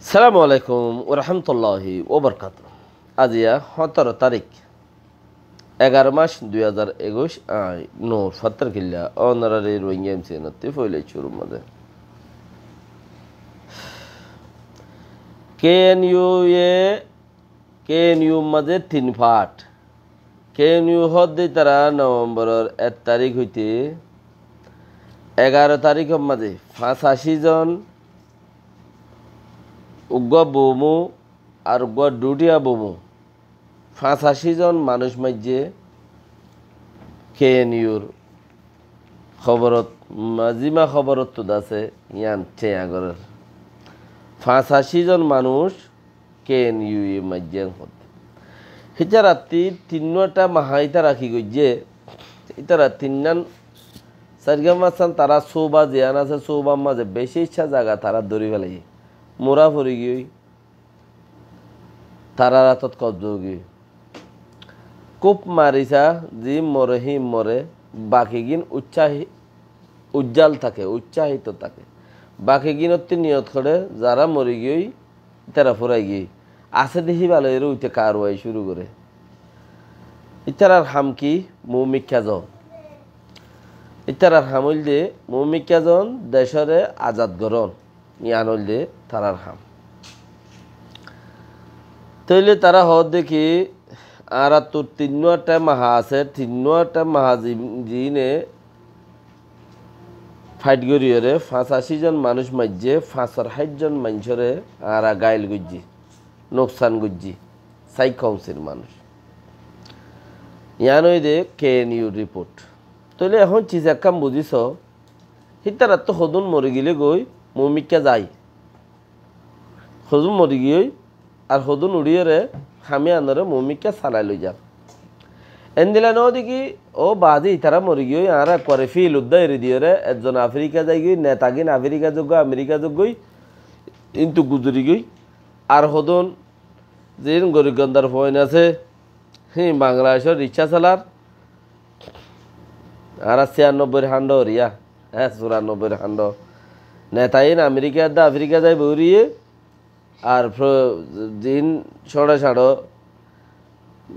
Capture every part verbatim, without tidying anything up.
Assalamu alaikum warahmatulláhi wabarakátuhu. Aziya hóñtaro tarík, egaró mac, dui házar ekuic, añí Nur Fattar Killa, ónorari Rohingya M C N ottú foila cúrur mazé. K N U ye, K N U mazé tin part. K N U hoódde ítara Novemboror ek tarík óite egaró taríkor mazé fañsací zon, uggúa bomu ar uggúa dhutiya bomu, fañsací zon manúic maijjé. K N U r hóborot, mazima hóborottú asé, yián ceña gorér. Fañsací zon manúic K N U ye maijjé hoódde. Hítarattu tinnúa maha ítara ki goijjé? Ítara tinnán, sairgán fañsgán tará suba ziyán asé, subar mazé beci issá zaga tará dóri felaiyé. Mura fori giyói, tarár átot kobza ói giyói. Kúb marisá, ziín more híin more, bakigín uccáhi-, ujjál táke, uccáhito táke. Bakigínottú niyot goré, zará mori giyói, ítara furai giyói. Asé dé híba loiyóre uite karwai cúru goré. Ítarar ham ki? Muúmikká zon. Ítarar ham óilde muúmikká zon, decóre azad gorón. Yián óilde tarár ham. Tóile tará hoódde ki, añárattu tinnúa maha asé, tinnúa maha zi-, ziíne fight goríyoré fañsací zon manúic maijjé, fañsor háit zon maincóre añára gail goijjí, nuksan goijjí, sai kounsir manúic. Yián óilde K N U report. Tóile ehón ciz ekkán buzí soó, hítarattú hodún mori gilé goi, muúmikká zai. Hodún mori giyói, ar hodún uçíyoré ham yiánoré muúmikká salai loi zar. Endilla noó de ki, ó baade ítara mori giyói, añára ekkuare fíil uddá eri diyoré, ezzon Afrika zai giyói, netagín Afrika zogói, Amerika zogói, intu guzori giyói. Ar hodún ziín gorib gondar fuain asé, híin Bangladecór rikcá salar, añára ciyannobbóir hándo oriya, hé, cúrannobboir hándo. Netaín Amerika edde Afrika zai boóriye, ar fro-, ziín cóñço cóñço,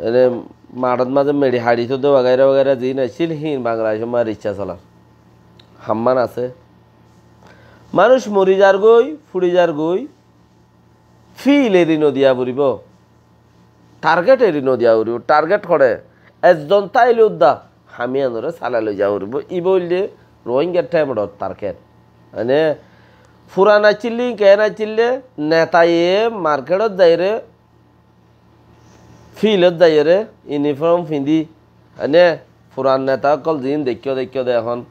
ene, maçot mazé meçi haçi tó de wagaira wagaira ziín accíl, híin Bangladecór mazé rikcá salar. Hammán asé. Manúic mori zargói, furi zargói, fíil eri nodiya foribó. Target eri nodiya foribó. Target hoçé? Ezzon táile uddá ham yiánoré salai loi za foribó. Ibá óilde Rohingya thaimor target. Mane, furan accíl de, keén accíl de, netaye marketot zaiyóre, fíilot zaiyóre, uniform findi, Ene furan neta ókkol ziín deikkó, deikkó de ehón,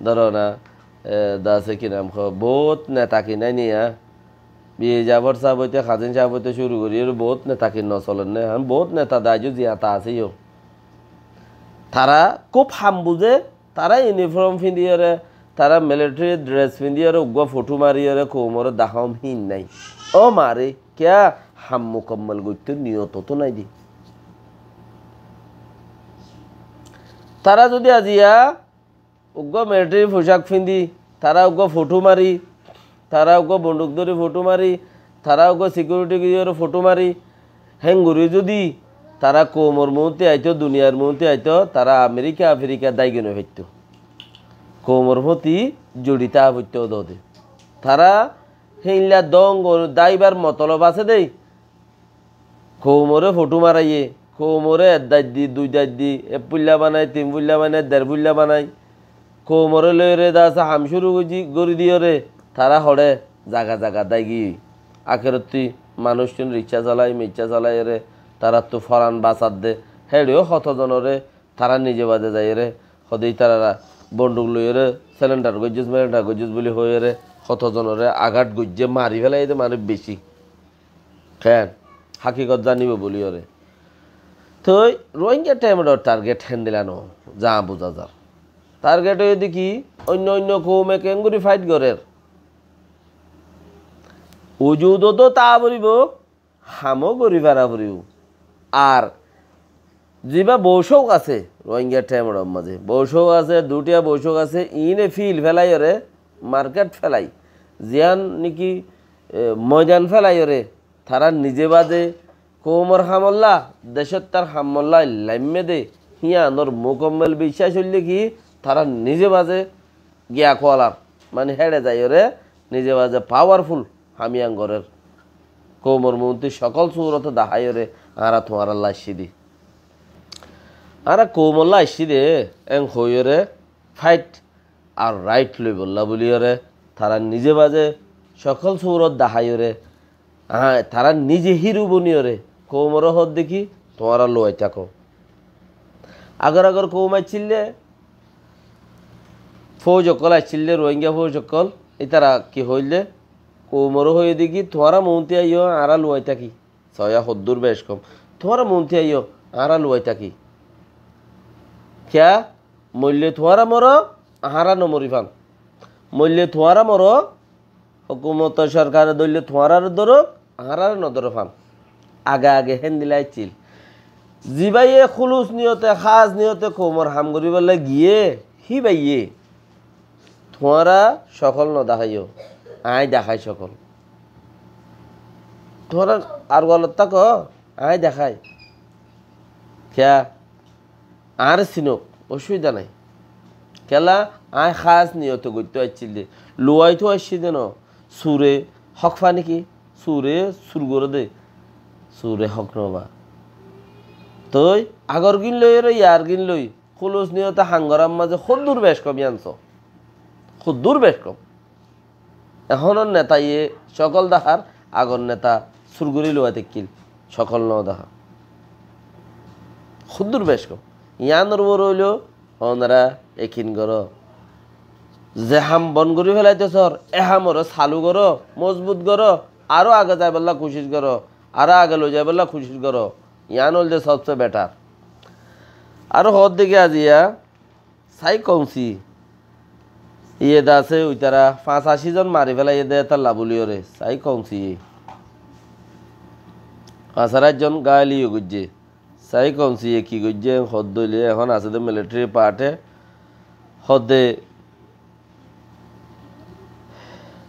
dóro na, e, de asé ki nam hoó, bout neta kin ainiya, Biye Jafor sáb óite, Kazim sáb óite cúru gorí, ere bout neta kin nosolor né, ehón bout neta de aijjó ziyata asé yó. Tará kúb ham buzé, tará uniform findiyóre, tará military dress findiyóre, uggúa fothú mariyóre, koumoré deháom híin nái. Ó mare, kiyá ham mukammal goittó niyot otó nái de. Tará zodi aziya uggúa military foshak findi, tará uggúa fothú mari, tará uggúa bonduk dóri fothú mari, tará uggúa security dóri fothú mari, héngori zodi tará koumor muúnti aitó, duniyar muúnti aitó, tará Amerika, Afrika dáigi no faittó. Koumor fóti zori táa foittó dóde. Tará héinla dóngor dáibar motolob asé dé. Koumoré fothú maraiyé, koumoré ek daiddi, dui daiddi, ek fuilla banai, tin fuilla banai, der fuilla banai, koumoré loiyóre de asé ham cúru goijjí, gorí diyóre, tará hoçé zaga zaga dáigi. Akerottí manúiccún rikcá salai, micá salaiyóre, taráttu foran basadde, héçeyó hoto zonoré tará nize bade zaiyóre, hode ítarara bonduk loiyóre, selendar goijjós, melendar goijjós buli hoiyóre, hoto zonoré agat goijjé, mari felaiyé de manúic beci. Keén? Hákikot zanibo buliyóre. Toi Rohingya thaimor target héndilla no, za buza zar. Target óiye de ki, oinno oinno koume keéngori fight gorér. Ujudot táa foribo, hamó gorí fara foribo. Ar ziba boucók asé, Rohingya thaimor mazé boucók asé, dutiya boucók asé, iíne fíil felaiyóre, market felai, ziyán niki e, moidan félaiyóre tará nize baze koumor hamolla, decóttar hamolla laimmé de, híanor mukammel biccác óilde ki, tará nize baze giya kualar, mani héçe zaiyóre nize baze powerful ham yián gorér. Koumor muúntu cokól surot daháiyóre añára tuáñralla aiccí de. Añára koumolla aiccí de, en hoiyóre fight ar right loibolla buliyóre tará nize baze cokól surot daháiyóre, añá, tará nize híru boniyóre koumoré hoódde ki, tuáñra luwai táko. Agor agor koum aiccíl de, fóuj ókkol aiccíl de, Rohingya fóuj ókkol, ítara ki hoóil de, koumoré hoiyé de ki, tuáñra muúntu aiyó, añára luwai táki. Soóya hoddúr bec kom. Tuáñra muúntu aiyó, añára luwai táki. Kiyá? Moille tuáñra moró, añára nomori fán. Moille tuáñra moró, hókumotor sorkare dóille tuáñrare dóro, añáráre nodóro fán. Age age héndilla accíl. Zibáye húlus niyote, hás niyote koumor ham goríbolla giyé, híbayé tuáñra cokól nodaháiyo, aññí dahái cokól. Tuáñra ar gualot táko, aññí dahái. Kiyá? Añáre sinók, osubida nái. Kiyólla, aññí hás niyote goittó aiccíl de. Luwaitó aiccí de no. Sure hók fa néki? Sure sur goré de. Sure hók no fa. Toi agor gín loi ar yar gín loi húlus niyote ham gorár mazé hoddúr bec kom yián soó. Hoddúr bec kom. Ehónor netaye cokól dahár, agor neta sur gorí luwai tákkil, cokól no dahá. Hoddúr bec kom. Yiánor uore óilo, onora ekin goró. Ze ham bon gorí félaito sór, e hamoré salu goró, mozbut goró, aró age zaibolla kucíc goró, aró age loi zaibolla kucíc goró. Yián óilde sobse better. Aró hoódde ki aziya, Sai Kongsi, iye de asé, uitará fañs ací zon mari félaiyé de, étalla buliyóre. Sai Kongsi, fañs ací zon gáli goijjé. Sai Kongsi ye ki goijjé, hoódde óile, ehón asé de military part e, hoódde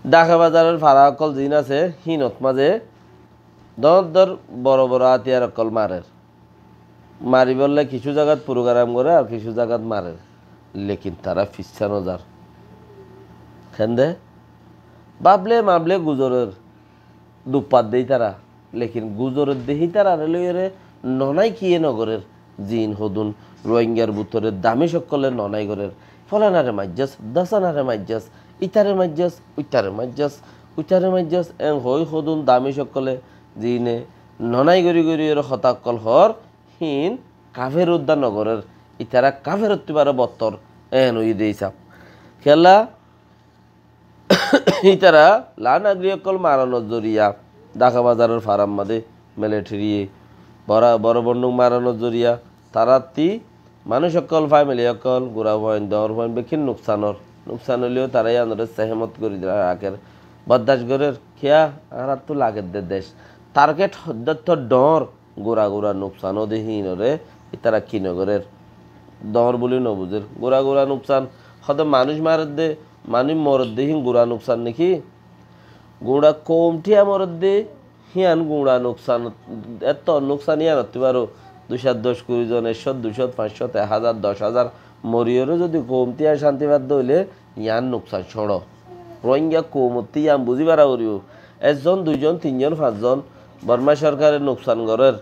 Dhaka bazaror fara ókkol ziín asé, híinot mazé dóñr dóñr boro boro átiyar ókkol marer. Maribólla kissú zagat purugaram gorer ar kissú zagat marer. Lekin tará fissá nozar. Hénde? Bafle mafle guzorer, duppat de ítara. Lekin guzorer de hítarare loiyóre nonai kiyé nogorer. Ziín hodún Rohingyar bútore damic ókkole nonai gorer. Folanare maijjós, dosanare maijjós, ítare maijjós, uitare maijjós, uitare maijjós, en hoói hodún damic ókkole ziíne nonai gorí gorí ore hotá ókkol hoór, híin kafer uddá nogorér, ítara kaferottú baró bottor, en óiye de hísab. Kiyólla, ítara laa nagori ókkol maranor zoriya, Dhaka bazaror farar mazé militariye bora-, boro bonduk maranor zoriya, tarattí manúic ókkol, family ókkol, gura fuain, doñr fuain, bekkín nuksan ór. Nuksan óileyo tará yíanoré sehemot gorí rakér, bordac gorér. Kiyá? Añárattú lager de dec. Target hoddúr dóñr, gura gura nuksan óde híinoré ítara ki nogorér? Dóñr buli nobuzér. Gura gura nuksan, hóde manúic maredde, manúic moredde híin gura nuksan néki? Gura koum thíya moredde híyan gura nuksan, etto nuksan yíanottú baró dui cót, doc, kuri zon, ek cót, dui cót, fañs cót, ek házar, doc házar moriyoré zodi koum thíya cánti fadde óile yían nuksan cóñço. Rohingya koumottú yían buzí fara foribó. Ekzon, duizon, tinzon, fañszon Borma sorkare nuksan gorér.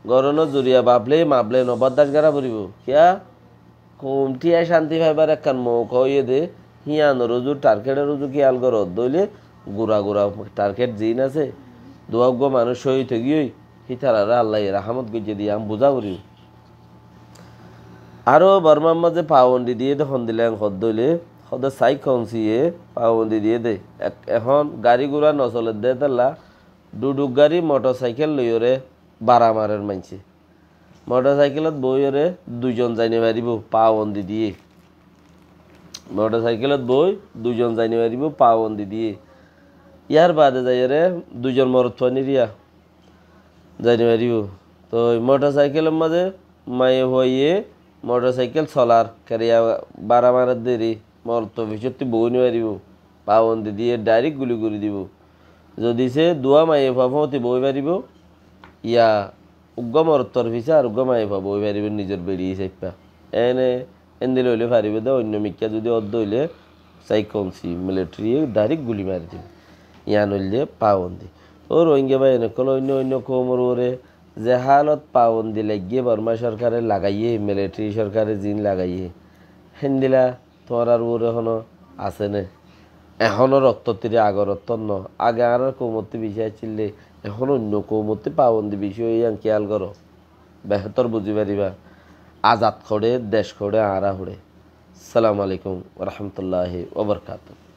Gorónor zoriya bafle mafle no bordac gorá foribó. Kiyá? Koum thíya cánti faibar ekkán mouka óiye de, híyanor uzu, targetor uzu kiyal goródde óile gura gura target ziín asé, duwa uggúa manúic cóhid ói giyói, hítararé Allaye rahámot goijjé de yían buzá foribó. Aró Bormar mazé pabondi diyé de hondilla en hoódde óile, hóde Sai Kongsiye pabondi diyé de. Ek-, ehón gari gura nosoledde étalla, dhudhuk gari, motorsaikel loiyóre bara marer maincé. Motorsaikelot boóiyoré duizon zai no faribó, pabondi diyé. Motorsaikelot boói duizon zai no faribó, pabondi diyé. Yárbaade zaiyoré duizon morotfuain eriya zai no faribó. Toi motorsaikelor mazé maiyafuaye motorsaikel solar, keriya bara marer deri, morotfua fisótti boói no faribó, pabondi diyé, direct guli gorí dibó. Zodi se duwá maiyafua fóñti boói faribóu, ya uggúa morottor fisé ar uggúa maiyafua boói faribóu nizor beçi hísafe. Ene endilla óile faribóu de, oinno mikká zodi ódde óile sai konsi militariye dairek guli mari dibo. Yián óilde pabondi. Ó Rohingya bái, ene ókkol oinno oinno koumor uore ze hálot pabondi laiggé Borma sorkare lagaiyé, militari sorkare ziín lagaiyé, héndilla tuáñrar uore ehóno asé né? Ehóno rokto tiri agor rokto no. Age añárar koumottú bicí accíl de, ehón oinno koumottú pabondi bicí óiye, yián kiyal goró. Behétor buzí faribá. Azad hoçé, dec hoçé, añára hoçé. Assalamu alaikum wa rahmatullahi wa barakatuhu.